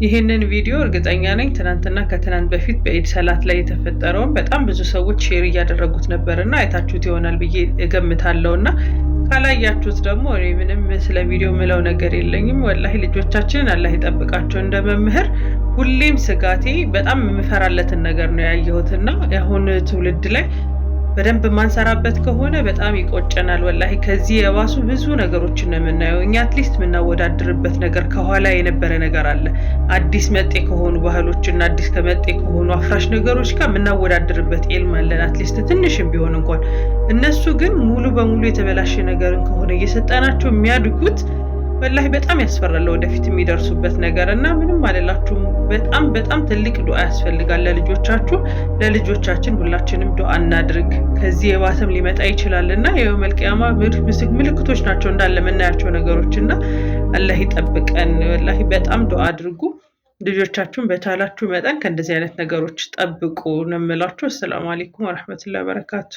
ይህንን ቪዲዮ እርግጠኛ ነኝ ትናንትና ከትናንት በፊት በኢድ ሰላት ላይ የተፈጠረውን በጣም ብዙ ሰዎች share እያደረጉት ነበር እና አይታችሁት ይሆናል ብዬ እገምታለሁ። እና ካላያችሁት ደግሞ እኔ ምንም ስለ ቪዲዮ ምለው ነገር የለኝም። ወላሂ ልጆቻችንን አላህ ይጠብቃቸው። እንደ መምህር ሁሌም ስጋቴ በጣም የምፈራለትን ነገር ነው ያየሁትና የአሁን ትውልድ ላይ በደንብ የማንሰራበት ከሆነ በጣም ይቆጨናል። ወላሂ ከዚህ የባሱ ብዙ ነገሮችን ነው የምናየው። እኛ at least የምናወዳድርበት ነገር ከኋላ የነበረ ነገር አለ። አዲስ መጤ ከሆኑ ባህሎች እና አዲስ ከመጤ ከሆኑ አፍራሽ ነገሮች ጋር የምናወዳድርበት ኢልም አለን፣ at least ትንሽም ቢሆን እንኳን። እነሱ ግን ሙሉ በሙሉ የተበላሸ ነገርን ከሆነ እየሰጠናቸው የሚያድጉት ወላሂ በጣም ያስፈራል ወደፊት የሚደርሱበት ነገር። እና ምንም አልላችሁም። በጣም በጣም ትልቅ ዱዓ ያስፈልጋል ለልጆቻችሁ፣ ለልጆቻችን ሁላችንም ዱዓ እናድርግ። ከዚህ የባሰም ሊመጣ ይችላል እና የየውመል ቂያማ ምልክቶች ናቸው እንዳለ የምናያቸው ነገሮች እና አላህ ይጠብቀን። ወላሂ በጣም ዱዓ አድርጉ። ልጆቻችሁን በቻላችሁ መጠን ከእንደዚህ አይነት ነገሮች ጠብቁ ነው የምላችሁ። አሰላሙ አለይኩም ወረሕመቱላሂ ወበረካቱ።